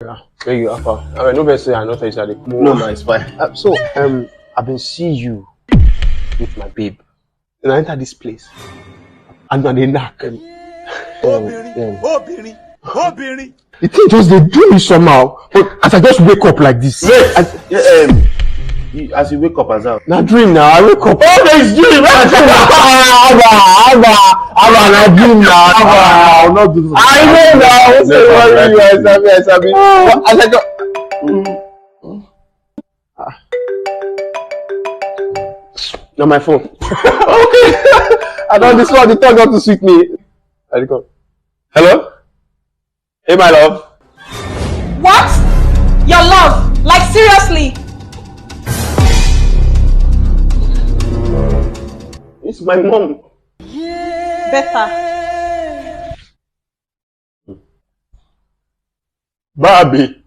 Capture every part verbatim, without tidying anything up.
Yeah, where you are? I mean, no vex say I no tell you say I dey come. No, no, it's fine. Uh, so, um, I been see you with my babe. Then I enter this place. And I dey knock. Um, obìnrin obìnrin obìnrin. The thing just dey do me somehow. But as I just wake up like this, Wait. I, Yeah, um, you, as you wake up, as how? na dream now. I wake up. Oh, this dream. Abba, Abba, Abba, na dream now. Abba, I will not do this. I know now. Say what you are, Sabi, I Sabi. But as I go, na my phone. Okay. I don this one. The talk got to sweet me. I dey call. Hello. Hey, my love. What? Your love? Like seriously? It's my mom. Better. Baby.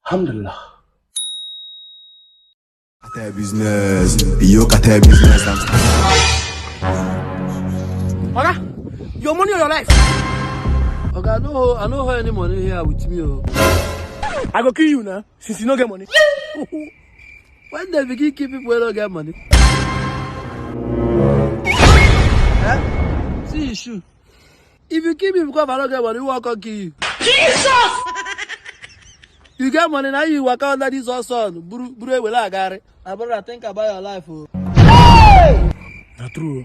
Alhamdulillah. Cartel business, yo cartel business. Oga, your money or your life? Oga, I no hold, I no hold any money here with me. Oh. I go kill you now, since you no get money. When they begin kill people wey no get money. Eh? See issue. If you kill me because I no get money, who wan come kill you? Jesus! You get money now, you waka under this hot sun. Buru buru ewele agari. My brother, think about your life, oh. Na true.